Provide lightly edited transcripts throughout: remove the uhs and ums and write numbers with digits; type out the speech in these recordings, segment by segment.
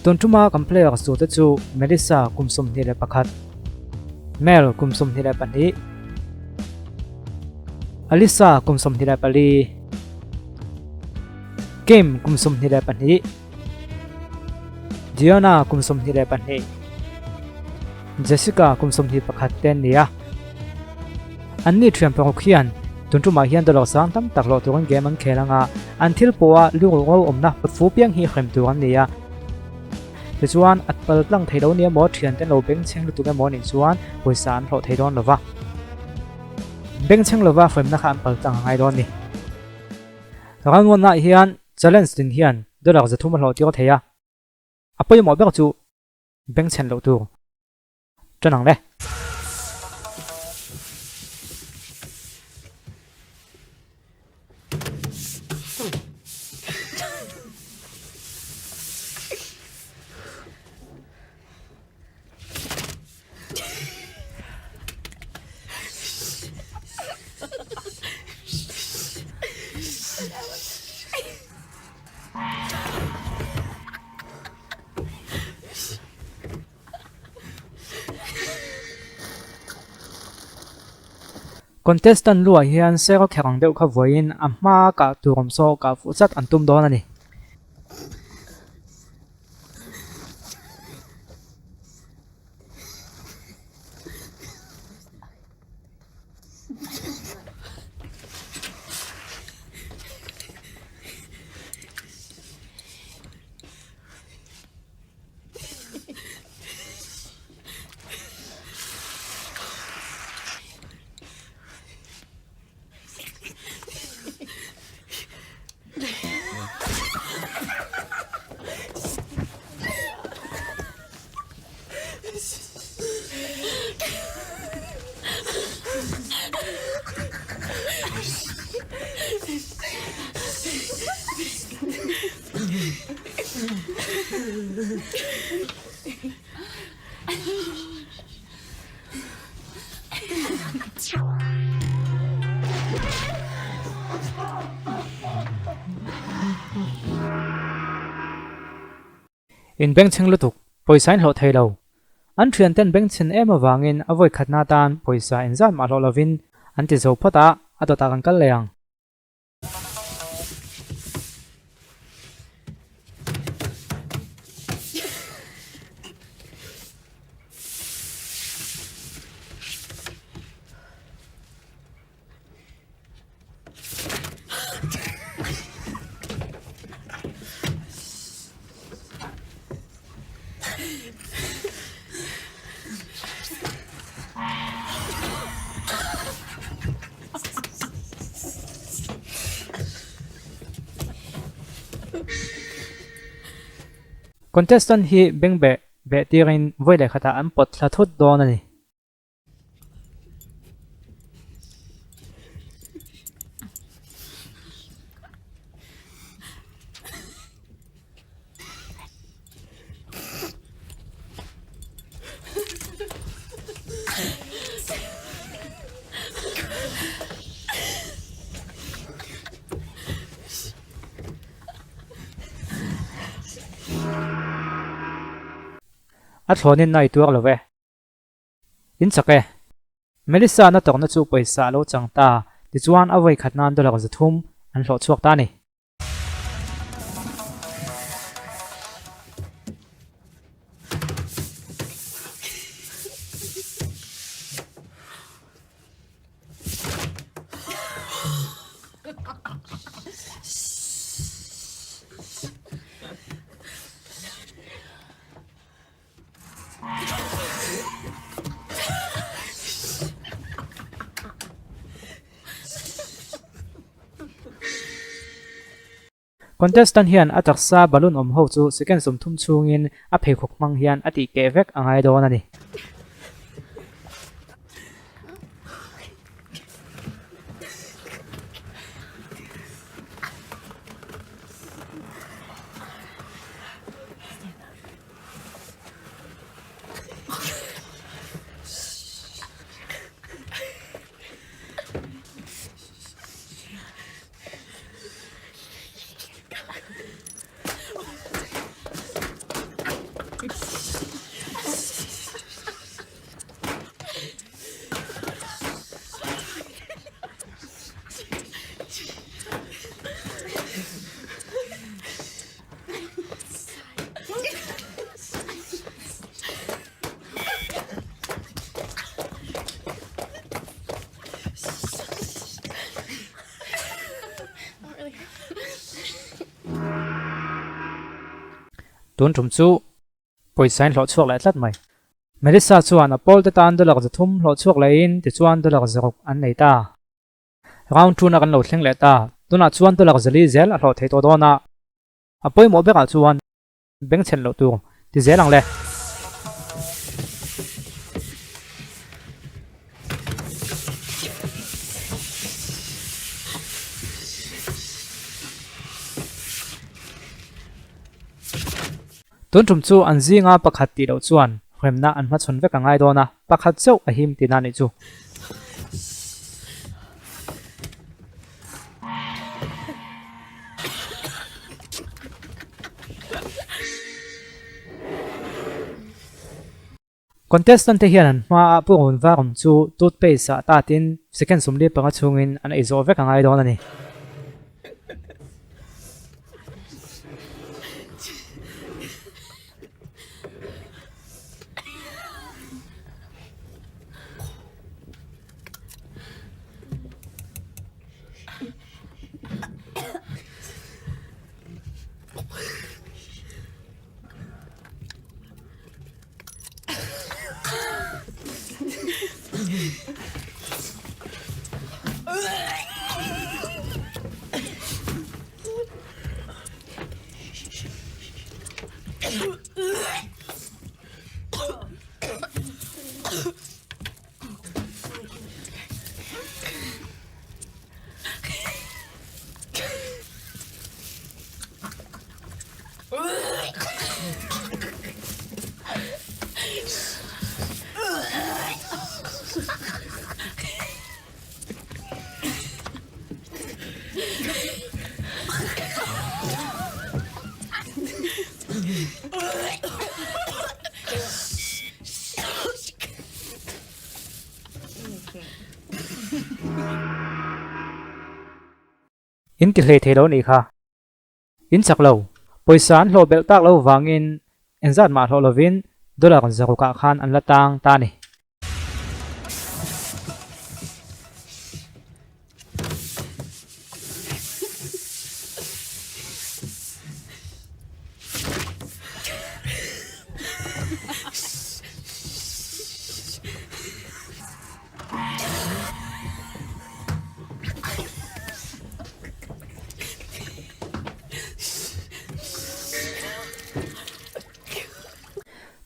Tun tuma kan players tur te chu Melissa kum 21, Mel kum 22, Alyssa kum 24, Kim kum 22, Diona kum 22, Jessica kum 21 te an ni a. An ni thian paruk hian tun tumah hian dollar sang tam tak hlawh turin game an khel anga an thil pawha lungruh awmna fu piang hi hrem tur an ni a. Tichuan a pal tlang thei lo nia maw thian te lo bengchheng lutuk emaw nih chuan pawisa an hlawh thei dawn lova. Bengchheng lova hremna kha an pal tlang a ngai dawn ni. Ralmuannaah hian challenge din hian dollar 300 a hlawh tir thei a. A pawimawh ber chu bengchhen loh tur. Ṭan ang le. Contestant luah hian sero kher ang deuh kha vawiin a hma kah tur awm saw kah fuh chat an tum dawn a ni. In bengchheng lutuk, pawisa in hlawh thei lo. An thianten bengchhen em avangin a vawi khatna atan pawisa inzat mah hlawh lovin an ti zo phawt a, a dawtah kan kal leh ang. Contestant hi bengbeh beh tirin vawi leh khatah an pawt thla thut dawn a ni. A thlawnin na i tuar lo ve. In chak e. Melissa na tawkna chu pawisa a lo chang ta, tichuan a vawi khat nan dollar 300 an hlawh chhuak ta a ni. Contestant hian a taksa balloon awm ho chu second 30 chhungin a pheikhawk hmang hian a tih keh vek a ngai dawn a ni. Tun tum chu pawisa in hlawh chhuak leh tlat mai. Melissa chuan a pawlte tan dollar 300 hlawh chhuak lehin tichuan dollar 600 an nei ta. Round two na kan lo thleng leh ta. Tunah chuan dollar 400 zel a hlawh thei tawh dawn a. A pawimawh berah chuan bengchhen loh tur ti zel ang le. Tun tum chu an zinga pakhat tih loh chuan hremna an hmachhawn vek a ngai dawn a, pakhat chauh a him tihna a nih chu. Contestant te hian an hmaah purun var awm chu toothpaste ah tatin second 45 chhungin an ei zawh vek a ngai dawn a ni. In ti hlei thei lo nih kha. In chak lo. Pawisa an hlawh belh tak lo vangin engzat mah hlawh lovin dollar 600 ah khan an la tang ta a ni.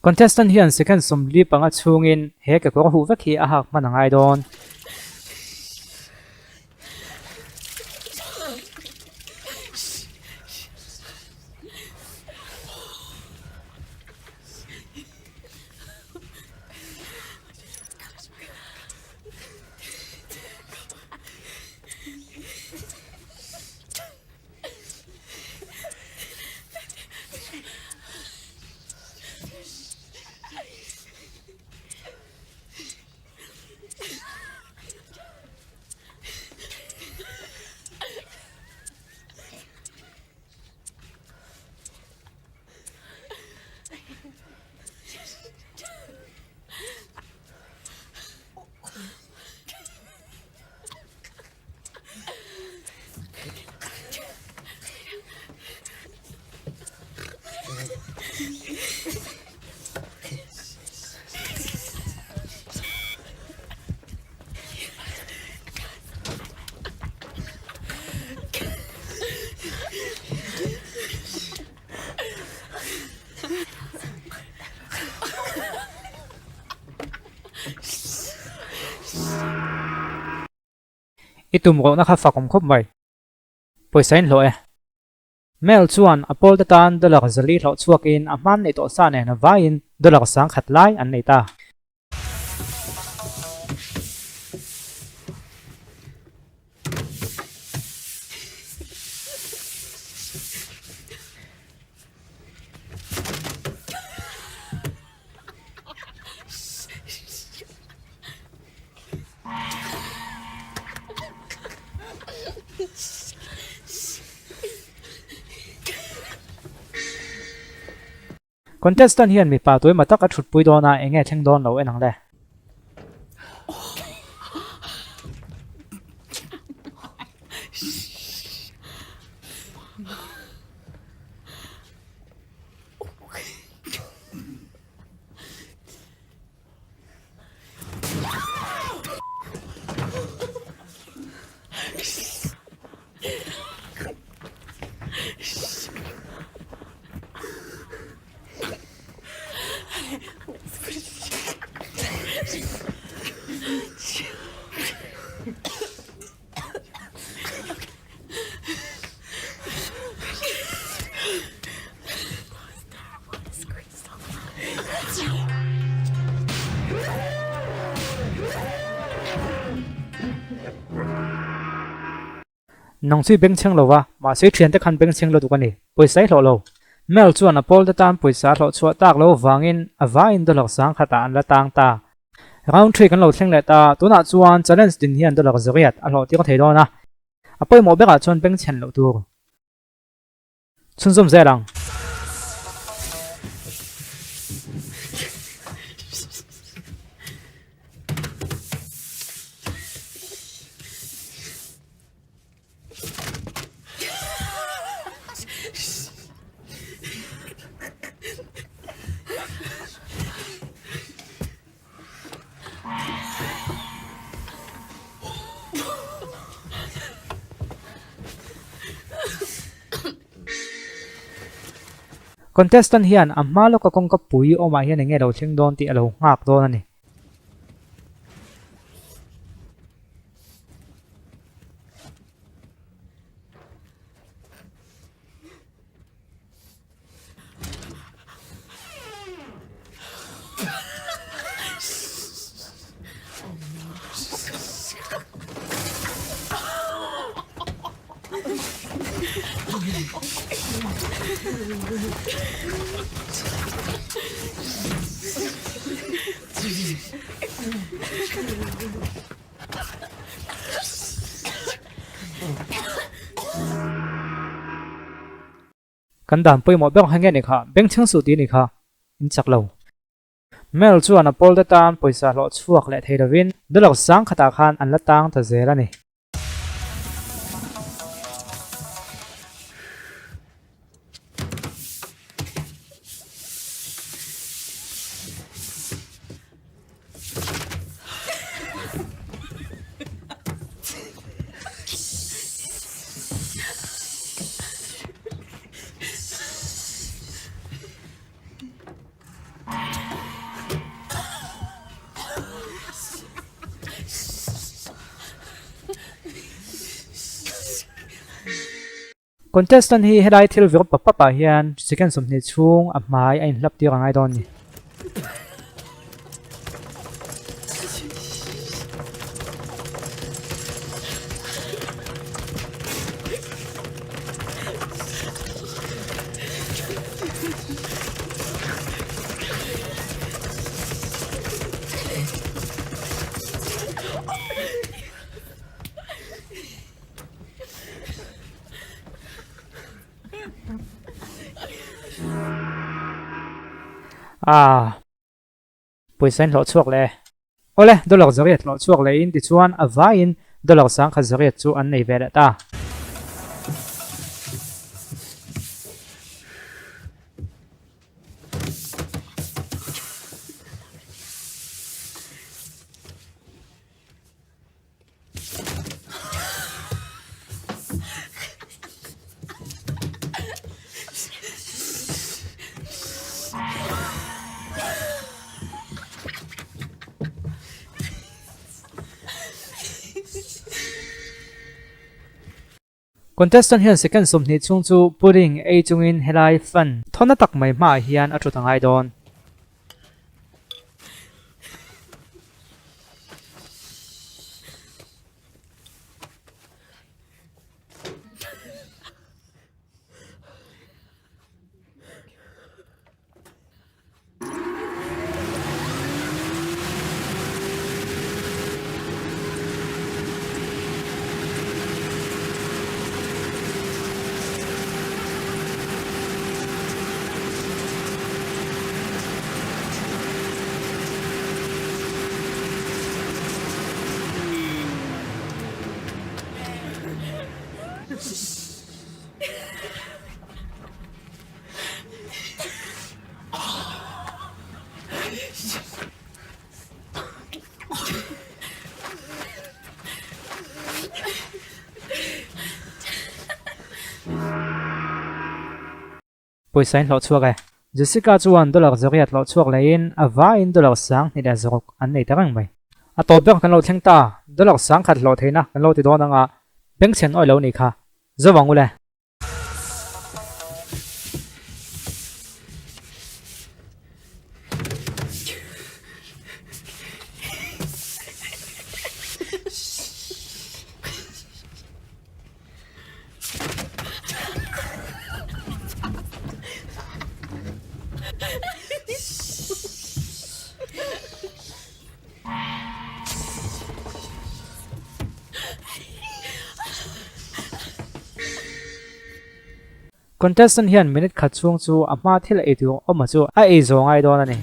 Contestant hian second 45 chhungin he kekawr huh vek hi a hak hman a ngai dawn. I tum rawhna kha fak awm khawp mai. Pawisa in hlawh e. Mel chuan a pawlte tan dollar 400 hlawh chhuakin a hman neih tawh sa nen a vaiin dollar 1000 lai an nei ta. Contestant hian mipa tuaima tak a thutpui dawn a, enge thleng dawn lo en ang le. Nang chu i bengchheng lo va, mahse i thiante khan bengchheng lo duk a ni. Pawisa i hlawh lo. Mel chuan a pawlte tan pawisa a hlawh chhuah tak lo vangin a vaiin dollar sangkhatah an la tang ta. Round three kan lo thleng leh ta, tunah chuan challenge din hian dollar zariat a hlawh tir thei dawn a, a pawimawh berah chuan bengchhen loh tur. Chhunzawm zel ang. Contestant hian a hma lawka kawngka pui awmah hian enge lo thleng dawn tih a lo nghak dawn a ni. Kan dan pawimawh ber kha nge ni kha? Bengchheng suh tih ni kha in chak lo. Mel chuan a pawlte tan pawisa hlawh chhuak leh thei lovin dollar sangkhatah khan an la tang ta zel a ni. Contestant hi helai thil vir pap pap ah hian second 20 chhung a hmai a inhlap tir a ngai dawn a ni. Ah, pawisa in hlawh chhuak leh e. Awle, dollar zariat hlawh chhuak leh in tichuan a vaiin dollar sangkhat zariat chu an nei ve leh ta. Contestant hian second 20 chhung chu pudding ei chungin helai fan thawna tak mai hmaah hian a thut a ngai dawn. Pawisa in hlawh chhuak e. Jessica chuan dollar 800 hlawh chhuak lehin a vaiin dollar 2006 an nei ta reng mai. A tawp ber kan lo thleng ta, dollar 10,000 hlawh theihna kan lo ti dawn anga bengchhen awih lo nih kha. Zo ang ule. Contestant hian minute khat chhung chu a hma thil ei tur awm a chu a ei zawh ngai dawn a ni.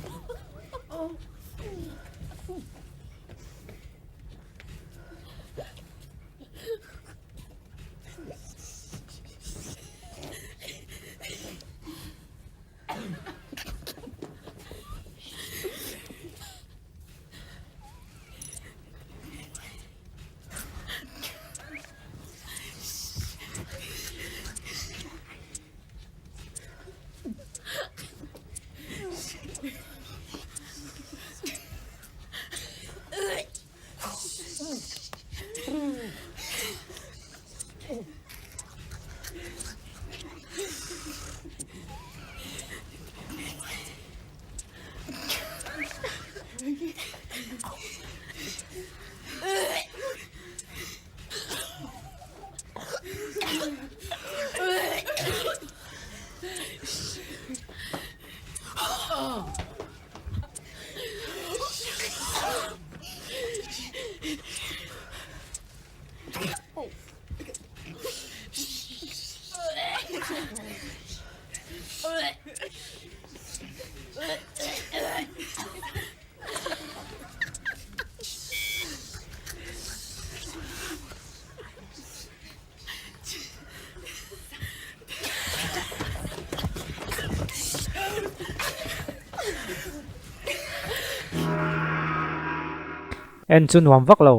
En chu nuam vak lo.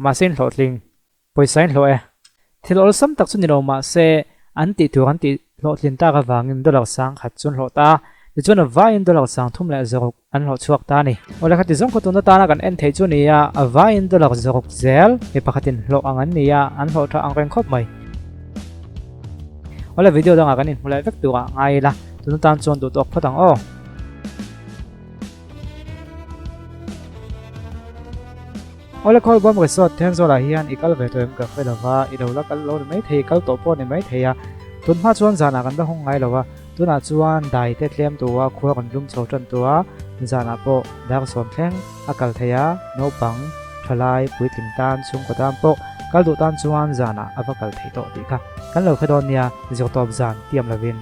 Mahse in hlawhtling. Pawisa in hlawh e. Thil awlsam tak chu ni lo mahse an tih tur an tih hlawhtlin tak avangin dollar 10,000 chu an hlawh ta a. Tichuan a vaiin dollar 36,000 an hlawh chhuak ta a ni. Awle khati zawng khaw tuna tana kan en theih chu ni a, a vaiin dollar 6 zel mi pakhatin hlawh ang an ni a, an hlawh tha ang reng khawp mai. Awle video dangah kan inhmu leh vek turah ngai ila, tuna tan chuan duh tawk phawt ang aw. Awle Khawlbawm Resort Thenzawl-ah hian i kal ve tawh em ka hre lova, i lo la kal lo ni mai thei, kal tawh pawh ni mai thei a. Tun hma chuan zanah kan la hawng ngai lo a, tunah chuan dai te tlem tua khua kan lum chho tan tua, zanah pawh dar sawm thleng a kal thei a, naupang, thalai, puitling tan, chhungkaw tan pawh kal duh tan chuan zanah a va kal theih tawh tih kha kan lo hre dawn nia, zirtawp zan tiam lovin.